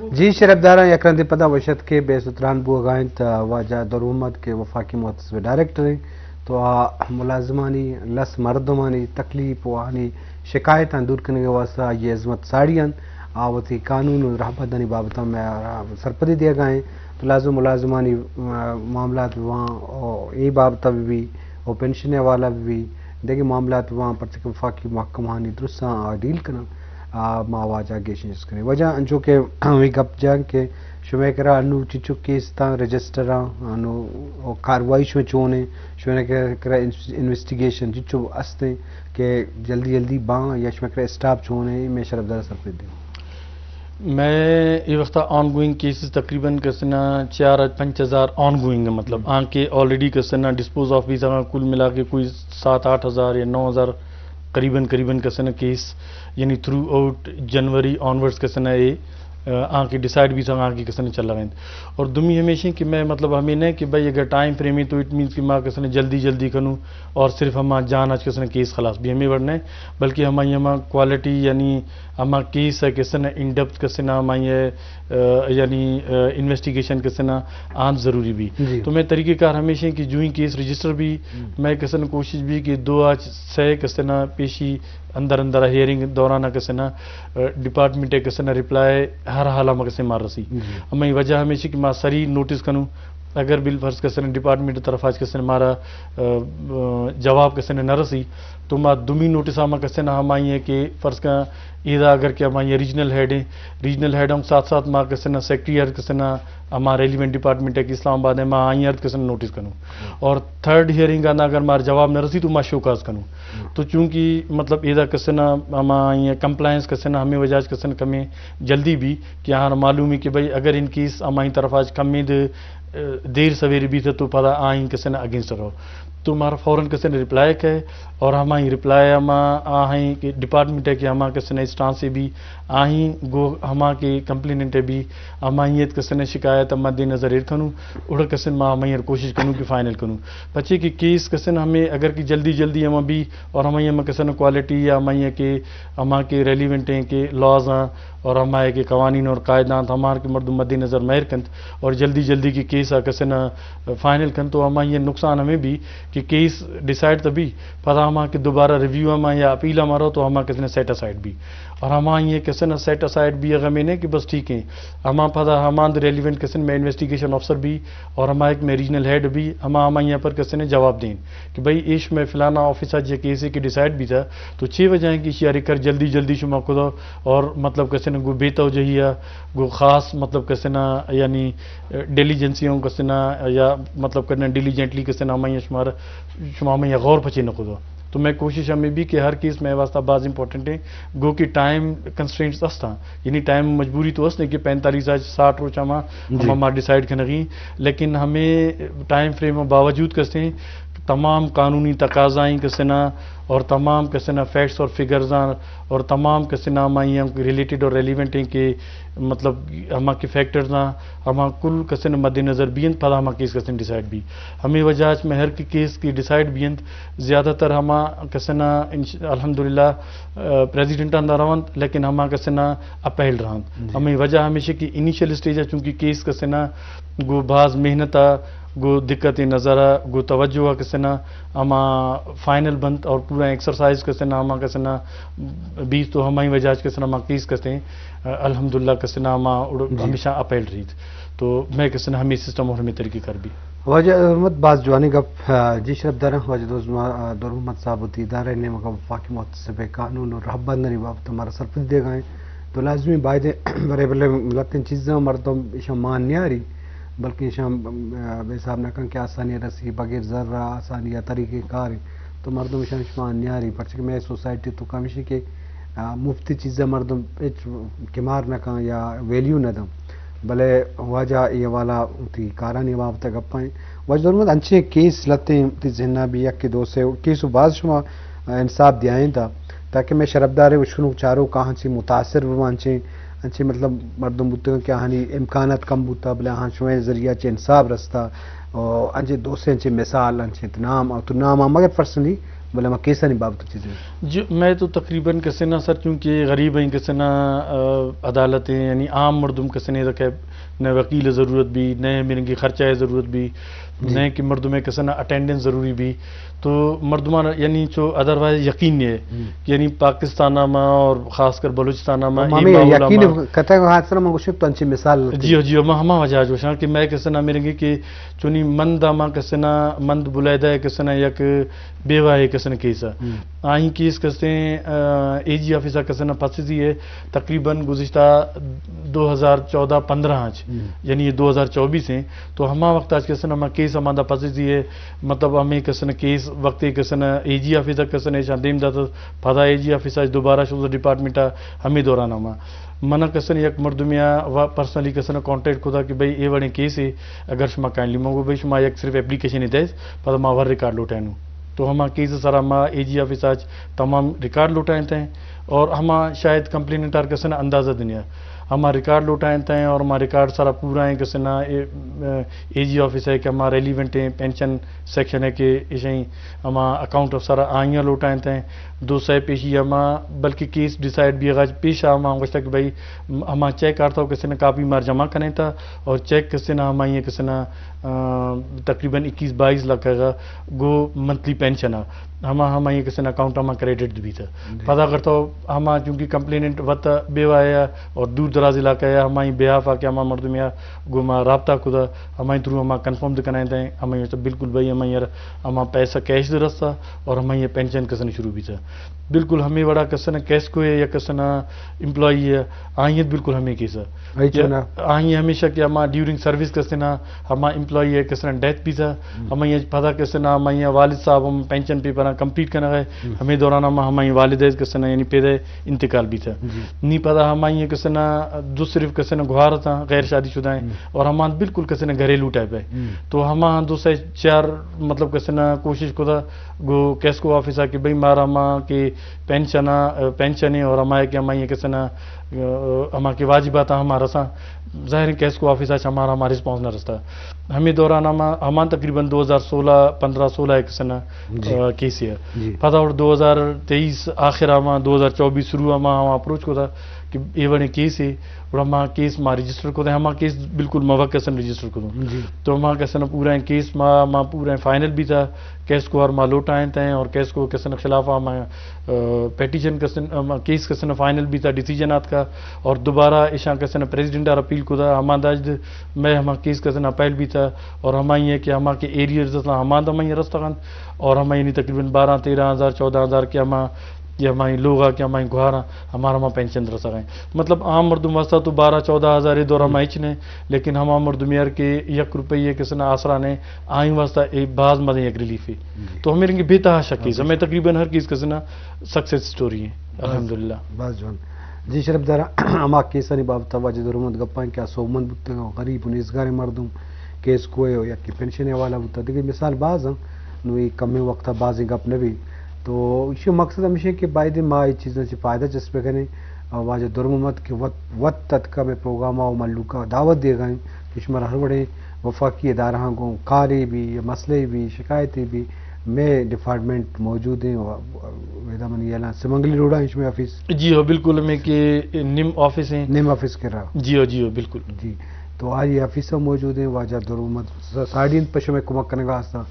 جی شرفداراں، یک رندے پدا وش اتک کہ بحث ءُ تران بوگا انت، آ، واجہ دور محمد کہ وفاقی محتسب ڈائریکٹر انت، تو آ ملازمانی، لس مردمانی تکلیف ءُ آہانی شکایتاں دور کنگ ءِ واستہ آئی ءِ ہزمت ساڑی انت۔ آ وتی قانون ءُ رہبندانی بابت ءَ مئے سرپدی دیگا انت، تو لازم ملازمانی، آ، معاملات بواں، او اے بابت ءَ بہ بی، او پنشن ءِ حوالہ بہ بی، دگہ معاملات بواں، پرچہ کہ وفاقی محکمہانی درستاں آ ڈیل کناں۔ آ، ما واجہ گیشیں چیز کنیں۔ واجہ انچو کہ ہمے گپ جان کہ شمئے کرا انو چچو کیس تاں رجسٹر آں، انو کاروائی شمئے چون ہیں، شمئے کرا انس-، انویسٹیگیشن چچو استیں کہ جلدی جلدی باں یا شمئے کرا اسٹاف چون ہیں، میں شرفدار سرپد دیں۔ میں اے وقت آن گوئنگ کیسز تقریباً کسنا چار اچ پنچ ہزار آن گوئنگ ہیں، مطلب، ہم۔ آن کے آلریڈی کسنا ڈسپوز آف بھی سکاں، کل ملا کے کوئی سات آٹھ ہزار یا نو ہزار قریباً، قریباً کسنا کیس، یعنی تھرو آؤٹ جنوری آنورڈز کسنا اے، آ، آن کے ڈیسائیڈ بھی سکاں، آن کے کسنا چل رہا ہیں۔ اور دومی ہمیشہ کہ میں مطلب ہمیں نہ کہ بھائی اگر ٹائم فریم ہے تو اٹ مینز کہ ما کسنا جلدی، جلدی کنوں اور صرف ہما جان آج کسنا کیس خلاص بھی ہمیں ورنہ ہے، بلکہ ہما، ہما کوالٹی یعنی ہما کیس ہے کسنا ان ڈیپتھ کسنا ہما یہ، آ، یعنی، آ، انویسٹیگیشن کسنا آن ضروری بھی۔ جی۔ تو میں طریقہ کار ہمیشہ کہ جو ہی کیس رجسٹر بھی، ہم۔ میں کسنا کوشش بھی کہ دو آج سے کسنا پیشی اندر اندر ہیئرنگ دوران کسنا، آ، ڈپارٹمنٹ کسنا رپلائی ہر حال ہم کسے مار رسی۔ جی۔ ہمیں وجہ ہمیشہ کہ ما سری نوٹس کنوں، اگر بالفرض کسنا ڈپارٹمنٹ طرف آج کسنا مارا، آ، آ، جواب کسنا نہ رسی، تو ما دومی نوٹس ہما کسنا ہم آئی ہے کہ فرض کا ایدا اگر کہ ہم آئی ریجنل ہیڈ ہیں، ریجنل ہیڈ ہم ساتھ ساتھ ما کسنا سیکرٹری ارد کسنا ہما ریلیونٹ ڈپارٹمنٹ ہے کہ اسلام آباد ہے، ما آئی ارد کسنا نوٹس کنوں۔ اور تھرڈ ہیئرنگ آنا اگر مار جواب نہ رسی تو ما شوکاز کنوں۔ تو چونکہ مطلب ایدا کسنا ہما آئی کمپلائنس کسنا ہمیں وجہ کسنا کمیں جلدی بھی کہ آہاں معلوم ہے کہ بھائی اگر ان کیس ہمائی طرف آج کمیں دے، آ، دیر سویرے بیت تو پدا آئین کسن اگینسٹ رو۔ تو مارا فوراً کسن رپلائی کئے اور ہمائی رپلائی ہما آہیں کہ ڈپارٹمنٹ ہے کہ ہما کسن اسٹانس بھی آہیں گو ہما کہ کمپلیننٹ ہے بھی ہمائی کسن شکایت مد نظر ایر کنوں، اڑ کسن ما ہمائی کوشش کنوں کہ فائنل کنوں۔ پچے کہ کیس کسن ہمیں اگر کہ جلدی جلدی ہما بھی اور ہمائی ہم کسن کوالٹی یا ہمائی کہ ہما کہ ریلیونٹ ہیں کہ لاز ہیں اور ہما کہ قوانین اور قاعدہ ہیں تو ہمار کہ مردم مد نظر مہر کنت اور جلدی جلدی کہ کیس آ کسن فائنل کنت تو ہما یہ نقصان ہمیں بھی کہ کیس ڈیسائیڈ تو بھی پدا ہما کہ دوبارہ ریویو ہما یا اپیل ہما رو تو ہما کسن سیٹ اسائیڈ بھی اور ہما یہ کسن سیٹ اسائیڈ بھی اگر میں نے کہ بس ٹھیک ہیں ہما پدا ہما ریلیونٹ کسن میں انویسٹیگیشن آفیسر بھی اور ہما ایک میں ریجنل ہیڈ بھی ہما ہما یہاں پر کسن جواب دیں کہ بھئی ایش میں فلانا آفیسر جے کیس ہے کہ ڈیسائیڈ بھی تھا تو چھ وجہ ہیں کہ شیاری کر جلدی جلدی شما کدو اور مطلب کسن گو بے توجہی ہے گو خاص مطلب کسن یعنی ڈیلیجنسی ہوں کسن یا مطلب کرنا ڈیلیجنٹلی کسن ہمیں شمار شما ہمیں غور پچے نہ کدو۔ تو میں کوشش ہمیں بھی کہ ہر کیس میں واسطہ باز امپورٹنٹ ہے گو کہ ٹائم کنسٹرینٹس ہستا، یعنی ٹائم مجبوری تو ہست نہیں کہ پینتالیس آج ساٹھ روچ ہما جی۔ ہم ہما ڈیسائیڈ کنگی، لیکن ہمیں ٹائم فریم باوجود کسے تمام قانونی تقاضائیں کسنا اور تمام کسنا فیکٹس اور فگرز اور تمام کسنا ہمائی ریلیٹڈ اور ریلیونٹ ہیں کہ مطلب ہما کہ فیکٹرز ہیں ہما کل کسن مد نظر بھی انت، پدا ہما کیس کسن ڈیسائیڈ بھی۔ ہمیں وجہ اچ میں ہر کہ کیس کی ڈیسائیڈ بھی انت، زیادہ تر ہما کسن انش-، الحمدللہ، آ، پریزیڈنٹ آن دا رونت، لیکن ہما کسن اپیل رہنت۔ جی۔ ہمیں وجہ ہمیشہ کہ انیشل اسٹیج ہے، چونکہ کیس کسن گو باز محنت آ، گو دقت نظر آ، گو توجہ آ کسن ہما فائنل بنت اور پورا ایکسرسائز کسن ہما کسن بیس تو ہمائی وجہ اچ کسن ہما کیس کسن الحمدللہ کسنا ما اڑ-، جی۔ ہمیشہ اپیل رہیت۔ تو میں کسنا ہمیں سسٹم اور ہمیں طریقے کار بھی۔ واجہ محمد باز جوانی گپ، آ، جی شرف داراں، واجہ دوست ما-، آ، دور محمد صاحب وتی ادارہ نیمگا وفاقی محتسب قانون اور رہبندانی بابت ہمارا سرپد دے گئے۔ تو لازمی بایدیں برے بلے لتیں چیزاں مردم ایشاں مان نیاری، بلکہ ایشاں، آ، بے حساب نہ کن کہ آسانی رسی، بغیر زر آسانی یا طریقے کار۔ تو مردم ایشاں مان نیاری، پرچہ کہ میں سوسائٹی تو کمیشی کہ آ، مفتی چیزاں مردم ہچ کمار نہ کن یا ویلیو نہ دن۔ بلے واجہ اے حوالہ وتی کارانی بابت گپاں۔ واجہ دور محمد انچیں کیس لتیں وتی ذہنا بھی یک کہ دو سے کیس و باز شما، آ، انصاف دیائیں تا، تاکہ میں شرفدار وشنو چارو کہاں چی متاثر بباں، انچیں، انچیں مطلب مردم بوتگاں کہ آہانی امکانات کم بوتا، بلے آہاں شمئے ذریعہ چہ انصاف رستا، و انچیں دو سے انچیں مثال، انچیں نام، تو نام مگر پرسنلی بلے ما کیسانی بابت چیزے۔ جی، میں تو تقریباً کسے نا سر، چونکہ غریب ہیں کسے نا، آ، عدالت ہیں، یعنی عام مردم کسے نے کہ نہ وکیل ضرورت بھی، نہ ہمے رنگی خرچہ ضرورت بھی، جی۔ نہ کہ مردم کسے نا اٹینڈنس ضروری بھی۔ تو مردمان یعنی چو ادروائز یقین نہیں ہے ہم۔ کہ یعنی پاکستان ما اور خاص کر بلوچستان ما ہم اے ہمیں ماحول یقین ما کتگ حادثہ من گوشت تو انچی مثال جی، جی، ما ہما وجہ جوشاں کہ میں کسے نا میرے کہ چونی مند ما کسے نا مند بلیدہ کسے نا یک بیوہ ہے کسے نا کیس ہے۔ ہم۔ آئی کیس کسے، آ، اے جی آفیس کسے نا پسیزی ہے تقریباً گزشتہ دو ہزار چودہ پندرہ آنچ، ہم۔ یعنی یہ دو ہزار چوبیس ہیں، تو ہما وقت آج کسے نا ہما کیس ہماندا پسیزی ہے، مطلب ہمیں کسے نا کیس وقت کسے نا اے جی آفیس کسے نا ایشاں دیم داتا، پدا اے جی آفیس آج دوبارہ شوز ڈپارٹمنٹ ہمیں دوران ہما منا کسے نا یک مردمیا و پرسنلی کسے نا کانٹیکٹ کتا کہ بھئی اے وڑیں کیس ہے، اگر شما کائنڈلی مگو بھئی شما یک صرف اپلیکیشن ہی دے، پدا ما ور ریکارڈ لوٹائنو۔ تو ہما کیس سرا ما اے جی آفیس آج تمام ریکارڈ لوٹائنتے ہیں اور ہما شاید کمپلیننٹ آر کسے نا اندازہ دنیا۔ ہما ریکارڈ لوٹائنتے ہیں اور ہما ریکارڈ سرا پورا ہیں کسے نا اے، اے جی آفیس ہے کہ ہما ریلیونٹ ہیں، پینشن سیکشن ہے کہ اشیں ہما اکاؤنٹ افسر آئیاں لوٹائنتے ہیں۔ دو سئے پیشی ہما بلکہ کیس ڈیسائیڈ بیغا پیش ہما گوشتا کہ بھئی ہما چیک آرتا کسے نا کاپی مار جمع کنیں تا اور چیک کسے نا ہما یہ کسے نا آ، تقریباً اکیس بائیس لاکھ کا گو منتھلی پینشن آ۔ ہما، ہما یہ کسے نا اکاؤنٹ ہما کریڈٹ بیتا۔ جی۔ پدا اگر تو ہما چونکہ کمپلیننٹ وت بیوہ آیا اور دور دراز علاقہ آیا، ہما یہ بیہاف آ کہ ہما مردم یا گو ما رابطہ کدا، ہما یہ تھرو ہما کنفرم دے کنائیں تھے، ہما یہ تو بالکل بھائی ہما یہ ہما پیسہ کیش دے رستا اور ہما یہ پینشن کسے نا شروع بیتا۔ بالکل ہمیں وڑا کسے نا کیس کو ہے یا کسے نا امپلائی ہے، آئیت بالکل ہمیں کیسا۔ آئی یا چونا؟ آئی ہمیشہ کہ ہما ڈیورنگ سروس کسے نا ہما امپلائی ہے کسے نا ڈیتھ بیتا، ہم۔ ہما یہ پدا کسے نا ہما یہ والد صاحب ہم پینشن پیپر کمپلیٹ کرنا گئے، ہم۔ ہمیں دوران ہما ہما یہ والد ہے کسے نا یعنی پیدا انتقال بیتا۔ جی۔ نی پدا ہما یہ کسے نا دو صرف کسے نا گوار تھا غیر شادی شدہ ہیں ہم۔ اور ہما بالکل کسے نا گھریلو ٹائپ ہے۔ ہم۔ تو ہما دو سے چار مطلب کسے نا کوشش کدا گو کیسکو آفیس آ کہ بھئی مارا ہما کہ پینشن آ، پینشن ہے اور ہما کہ ہما یہ کسے نا آ، ہما کہ واجبات ہما رساں، ظاہر ہے کیسکو آفیس آ ہمارا ہما رسپانس نہ رستا۔ ہمیں دوران ہما، ہما تقریباً دو ہزار سولہ، پندرہ سولہ ایک سنہ، جی۔ آ، کیس ہے۔ جی۔ پدا اور دو ہزار تئیس آخر ہما، دو ہزار چوبیس شروع ہما، ہما اپروچ کو تھا کہ اے وڑیں کیس ہے، اور ہما کیس ما رجسٹر کو تھا، ہما کیس بالکل موقع سن رجسٹر کو تھا۔ جی۔ تو ہما کسے نا پورا کیس ما، ما پورا فائنل بیتا، کیسکو ہر ما لوٹائیں تھے اور کیسکو کسے نا خلاف ہما آ، پیٹیشن کسن، آ، کیس کسن فائنل بیتا، ڈیسیژن آتکا اور دوبارہ ایشاں کسن پریزیڈنٹ آر اپیل کدا، ہما داج دے میں ہما کیس کسن اپیل بیتا اور ہما یہ کہ ہما کہ ایریئرز اسلاں ہما دا میں رستگن اور ہما یعنی تقریباً بارہ تیرہ ہزار، چودہ ہزار کہ ہما، یہ ہما لوگا کہ ہما گوارا ہمارا ہما پینشن رسگا ہیں۔ مطلب عام مردم واسطہ تو بارہ چودہ ہزار دور ہما ہچ نہیں، لیکن ہما مردم یار کہ یک روپیہ کسن آسرا نہیں، آئی واسطہ اے باز مزے یک ریلیف ہے۔ جی۔ تو ہمیں رنگی بے تحاشا کیس، ہمیں تقریباً ہر کیس کسے نا سکسیس سٹوری ہے، باز، الحمدللہ۔ باز جوان۔ جی شرف دارا، ہما کیسانی بابت واجہ درمد گپاں کہ آ سوبمند بوتگ، غریب و نیزگار مردم کیس کوئے و یکی پنشن والا بوتا، دیگه مثال باز ہیں، نو یہ کمی وقتا بازیں گپ نبی۔ تو اسی مقصد ہمیشہ کہ باید ما یہ چیزاں سے فائدہ چس بکنیں، اور واجہ درمد کہ وت، وت تتکا میں پروگرام آو ملوکا دعوت دیگا ہیں، کہ شمار ہر وڑیں وفاقی ادارہاں گوں کارے بی یا مسئلے بی، شکایتے بی، مئے ڈپارٹمنٹ موجود ہیں، و، و، ویدا منی اعلان سمنگلی روڈا ہیں شمئے آفیس؟ جی ہو، بالکل، ہمیں کہ نیم آفیس ہیں۔ نیم آفیس کرا؟ جی ہو، جی ہو، بالکل۔ جی، تو آئی آفیس ہم موجود ہیں، واجہ درمد سا-، ساڑی انت پہ شمئے کمک کنگا ہستاں۔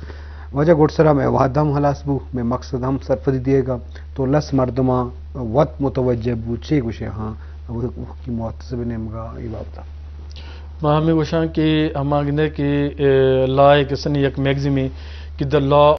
واجہ گڈ سرا مئے وعدہ ہم خلاص بو، مئے مقصد ہم سرپدی دیگا، تو لس مردماں وت متوجہ بو، چے گوشے ہاں، وہ، وہ کی محتسب نیمگا ای بابتا۔ ما ہمیں گوشاں کہ ہما گندے کہ، اے، لا ہے کسن یک میگزیمے کہ دا لا